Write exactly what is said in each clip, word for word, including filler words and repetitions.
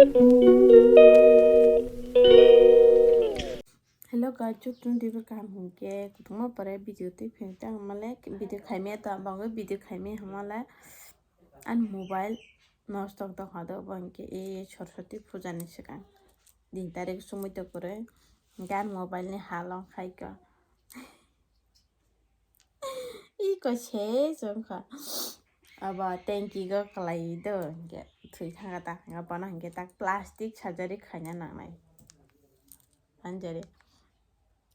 Hello guys, chuk tun dibe kaham hingke kutungma pore video twi phin tang male video khaimya ta bango video khaimya hamale an mobile nosto tong hado bangke e Saraswati puja ni swkang din tarik sumui to kore gan mobile ni halong khaika. Iko se chwngkha. Abo tanki go kwlai do, hingke thwi thangkha ta, hingke bono hingke tak plastic surgery khaina nangnai. Hanjari.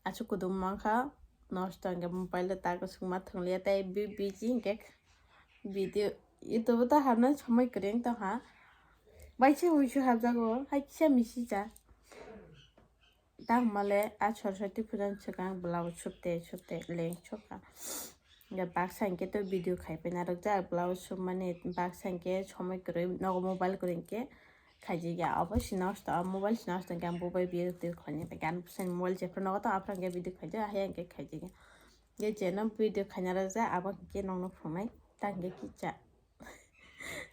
Aswk kudum mankha, nosto hingke mobile do tak swngma thwngliya tei bi-, biji hingke video, YouTube ta hamna somoi kwrwng tongha. Baisa huisu habjago, hai kisa misi cha. Tangmale a Saraswati pujan swkang blouse supte supte leng sukha. Hingke baksa hingke to video khaipai narwkjak blouse supmani baksa hingke somoi kwrwi nogo mobile kwrwi hingke khaijigya. Obo si nosto, o mobile si nosto hingke ang bubai video twi khlainai. Gan bwsani mobile jephru nogo tong aphuru hingke video khaijak, haya hingke khaijigya. Hingke jeno video khaina rwjak abo hingke nongno phunai ta hingke kicha.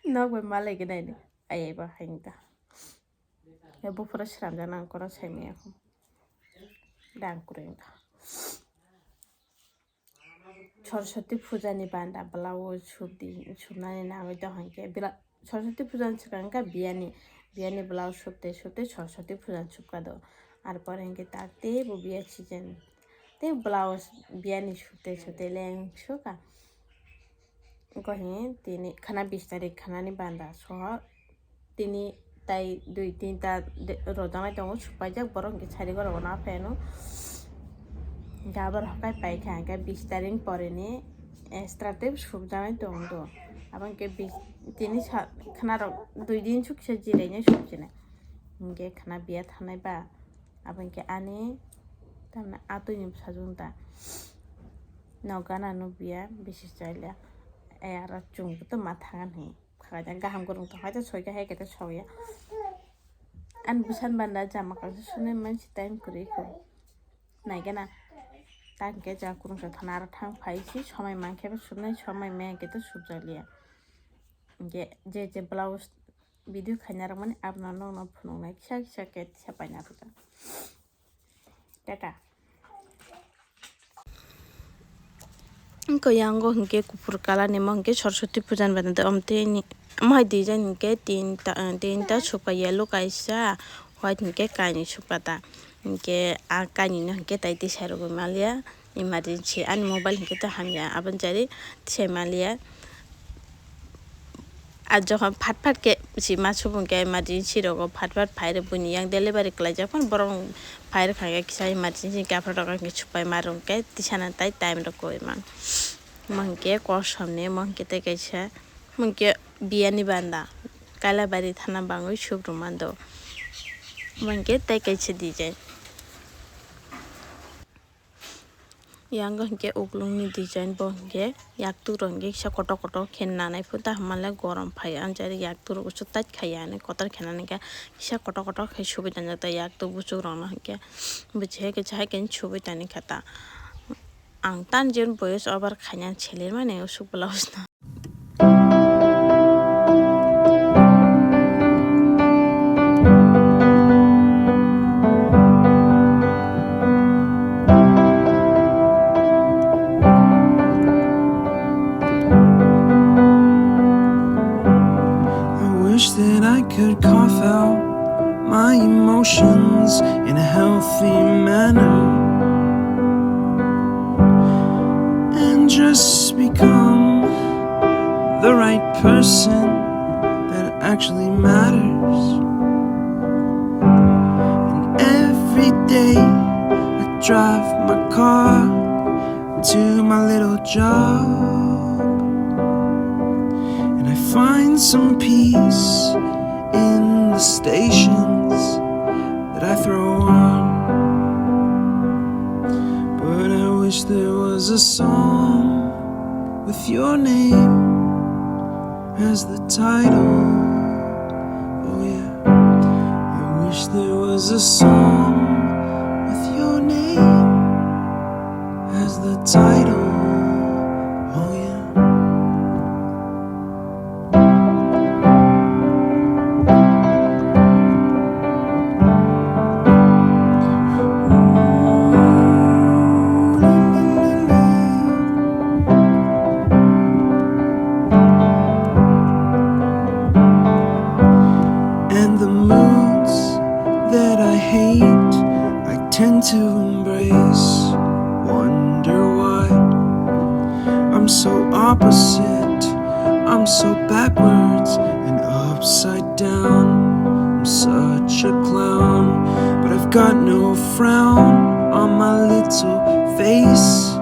Nokbai malai gwnai ni. Ayaiba hai hingka. Ya buphuru sramjak nang koro saimaya kho. Dang kwrwi wngkha. Saraswati puja ni banda blouse supdi, supnani nangwi tong hwnkhe bila-, Saraswati puja ni swkang wngkha biyani, biyani blouse supte supte Saraswati puja ni supkha do. Ar pore hwnkhe tak teibo biya season tei blouse biyani supte supte leng sukha. Wngkha hwnkhe tini khana bis tarik khanani banda sohor. Tini tai dui tinta de-, rojaknai tongo, supaijak borok hwnkhe sari gorok no aphai ano. Hwnkhe abo rok hakai paikha hwnkhe bis tarik ni pore ni extra tei sukjaknai tongo do. Abo hwnkhe bis-, tini sa-, khana rok dui din suksa jirainai sukjinai. Hwnkhe khana biya thangnai ba abo hwnkhe ani tamni atwi ni bwsajwk ta. Nok gana no biya bisi chaila. E aro chwng to ma thangan hi. Khaida gaham kwrwng tong hai to soikha hai khe to sokya. Ani bwsan banda jama kaisa sunai mansi time kwrwi kho. Naikhe na. Ta hwnkhe jang kwrwngsa thana aro thang phai si somai mankhe bo subnai somai maya hwnkhe to subjakliya. Hwnkhe je je blouse video khaina rwmani abono nokno phunuknai kisa kisa khe tisa paina rwkha. Tata. Wngkha yango hwnkhe kuphur colour ni, mo hwnkhe Saraswati puja ni bana de, omo tei ni, omo hai design hwnkhe tinta, tinta sukha, yellow kaisa, white hwnkhe kainwi sukha ta. Hwnkhe a kainwi no hwnkhe tai tisai rwgwi maliya, emergency ani mobile hwnkhe ta hamya, aboni jari tisai maliya. A jokhon phat phat khe si ma subung khe emergency rogo phat phat phai rw buini yang delivery khlai jak phano borok phai rw kha khe kisa emergency khe aphuru rok khe supai ma rwng khe tisana tai time rok kwbwi man. Mo hwnkhe kosom ni mo hwnkhe tei kaisa mo hwnkhe biyani banda Kailabari thana bangwi sub rw mando. Mo hwnkhe tei kaisa design. Yang hwnkhe uklungni design bo hwnkhe yaktuk rok hwnkhe kisa kotor kotor khe nanai phuru ta hwnmale gorom phai anjari yaktuk rok usu tait khaiya hinwi kotor khe nani khe kisa kotor kotor khai subui tangjak ta yaktuk buchuk rok no hwnkhe buchi hai khe chahai khe subui tani kha ta ang tan jen voice over khaina selir mani usuk blouse no. I wish that I could cough out my emotions in a healthy manner and just become the right person that actually matters. And every day I drive my car to my little job, and I find some peace in the stations that I throw on. But I wish there was a song with your name as the title. Oh yeah, I wish there was a song with your name as the title. Oh yeah. Hate, I tend to embrace. Wonder why I'm so opposite, I'm so backwards and upside down. I'm such a clown, but I've got no frown on my little face.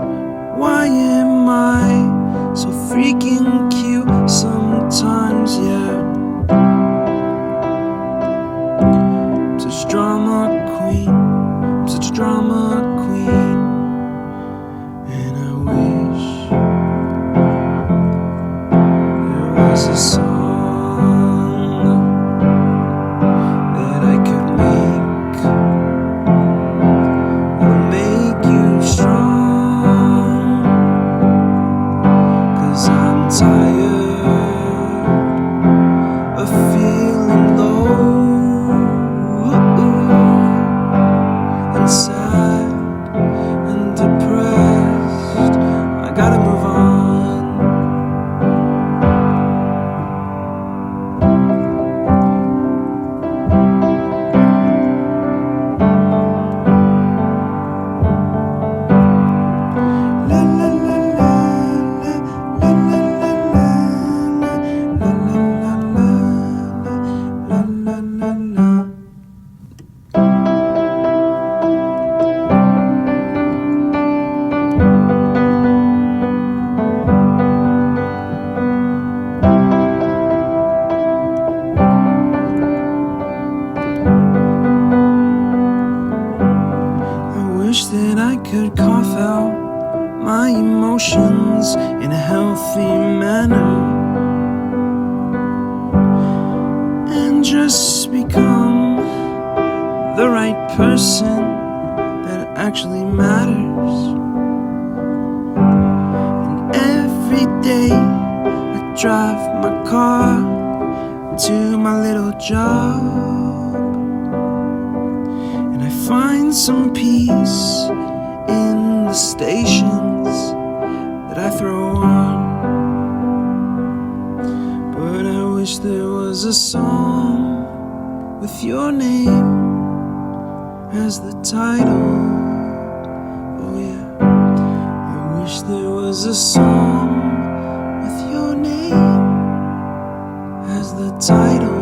Why am I so freaking cute sometimes? Yeah. I'm such drama queen. I'm such a drama queen. And I wish there was a song that I could make will make you strong. 'Cause I'm tired of feeling low and sad and depressed. I gotta move on. I wish that I could cough out my emotions in a healthy manner and just become the right person that actually matters. And every day I drive my car to my little job, and I find some peace in the stations that I throw on. But I wish there was a song with your name as the title. Oh yeah, I wish there was a song with your name as the title.